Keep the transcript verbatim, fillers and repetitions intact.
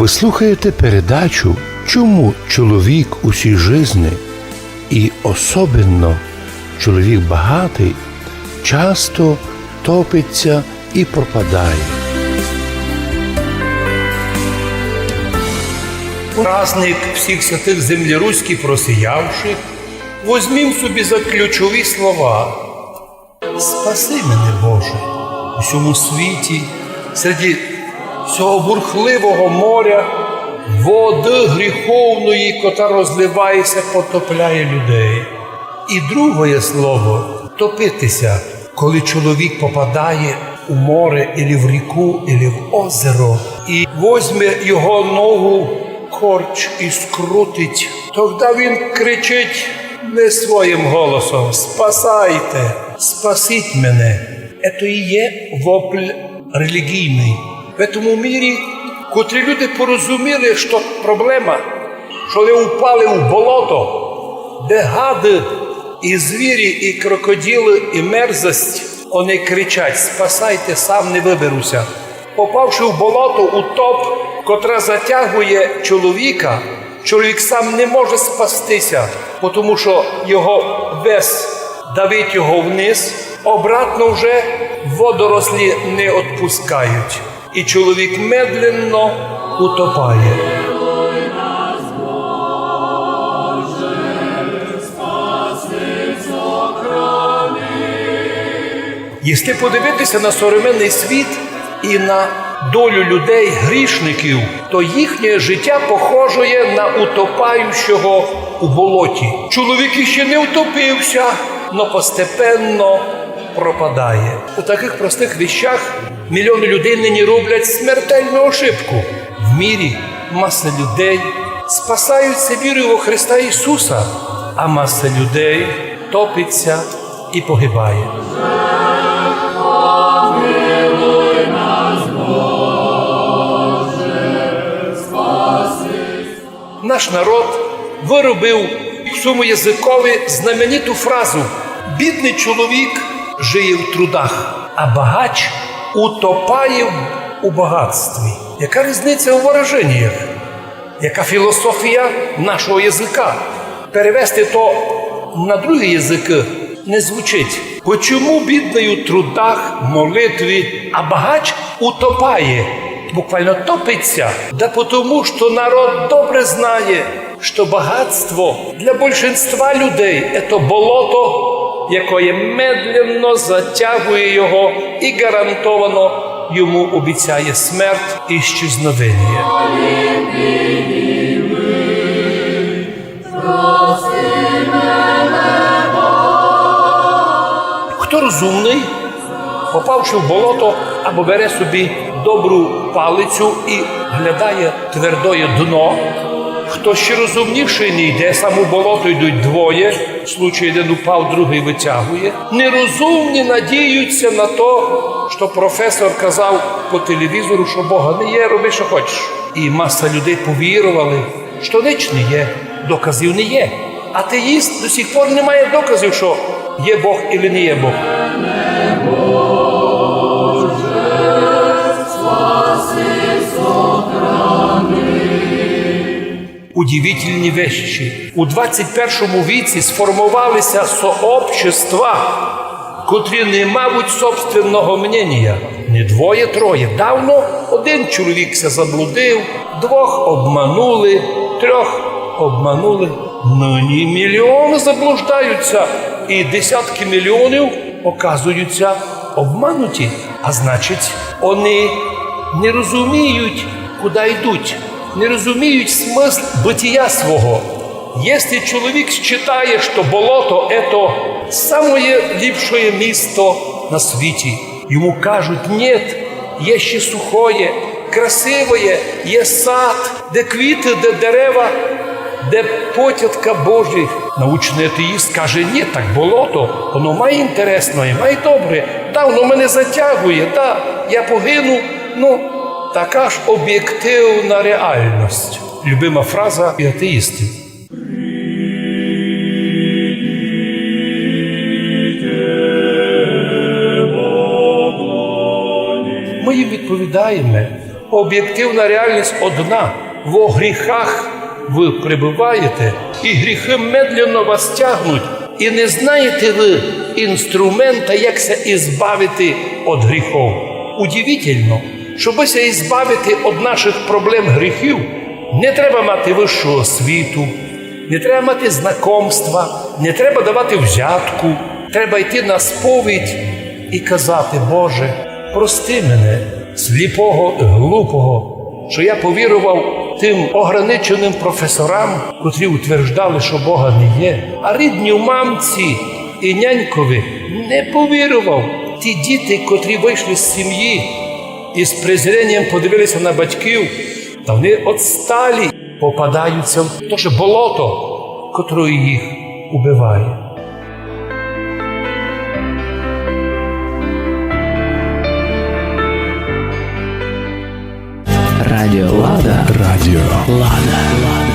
Вы слухаєте передачу «Чому чоловік у сій жизни, і особенно чоловік багатый, часто топить ся і пропадає». Праздник всіх святых землі руській просіявших, возьмім собі за ключові слова: «Спаси мене, Боже, у сьому світі, серед сього бурхливого моря, воды гріховної, котра розливає ся, потопляє людей». І другоє слово — топити ся. Коли чоловік попадає у море, или в ріку, или в озеро, і возьме його ногу корч і скрутить, тогда він кричить не своїм голосом: «Спасайте, спасіть мене!» Ето і є вопль релігійный. В этому мірі, котрі люди порозуміли, што проблема, што они упали у болото, де гады, і звірі, і крокодилы, і мерзость, они кричать: «Спасайте, сам не выберу ся». Попавши в болото, у топ, котра затягує чоловіка, чоловік сам не може спасти ся, потому што його вес давить його вниз, обратно вже водорослі не отпускають, і чоловік медленно утопає. Єсли подивити ся на современный світ і на долю людей-грішників, то їхнє життя похоже на утопаючого у болоті. Чоловік іщи не утопив ся, но постепенно пропадає. У такых простых вещах мільйоны людей нині роблять смертельну ошибку. В мірі маса людей спасають ся вірою во Христа Ісуса, а маса людей топить ся і погибає. Наш народ выробив в своєму языкови знамениту фразу: «Бідный чоловік жиє в трудах, а багач утопає у богатстві». Яка різниця у выраженіях? Яка філософія нашого языка? Перевести то на другі языкы не звучить. Почому бідный у трудах, молитві, а багач утопає, буквално топить ся? Да потому, што народ добре знає, што багатство для большинства людей — ето болото, якоє медленно затягує його і гарантовано йому обіцяє смерть і іщезновеніє. Хто розумный, попавши в болото, або бере собі добру палицю і глядає твердоє дно. Хто ще розумнішый, не йде сам у болото, йдуть двоє. В случаї єден упав, другый вытягує. Нерозумні надіють ся на то, што професор казав по телевізору, што Бога не є, роби, што хочеш. І маса людей повіровали, што нич не є, доказів не є. Атеїст до сих пор не має доказів, што є Бог или не є Бог. Удивительні вещі. У двадцять першому віці сформовали ся сообщества, котрі не мавуть собственного мненія. Не двоє-троє. Давно один чоловік ся заблудив, двох обманули, трьох обманули. Нині мільйоны заблуждаються, і десятки мільйонів оказуються обмануті. А значить, они не розуміють, куды йдуть, не розуміють смысл бытія свого. Єсли чоловік считає, што болото — ето самоє ліпшоє місто на світі, йому кажуть: «Нєт, є ще сухоє, красивоє, є сад, де квіты, де дерева, де потятка Божі». Научный атеїст каже: «Нєт, так болото, оно май інтересноє, май добре, да, оно мене затягує, да, я погину». Ну, така ж обєктивна реальность. Любима фраза і атеїстів. Мы їм відповідаєме, Обєктивна реалность одна. Во гріхах вы пребываєте, і гріхы медленно вас тягнуть, і не знаєте вы інструмента, як ся ізбавити од гріхов. Удивительно, щобы ся ізбавити од нашых проблем, гріхів, не треба мати высшу освіту, не треба мати знакомства, не треба давати взятку. Треба йти на сповідь і казати: «Боже, прости мене, сліпого, глупого, що я повірував тым ограниченым професорам, котрі утверждали, що Бога не є, а рідній мамці і нянькови не повірував». Ті діти, котрі вышли з сімї і з презренням подивилися на батьків, та вони отсталі, попадаються в то же болото, котре їх убиває. Радіо Лада. Радіо Лада.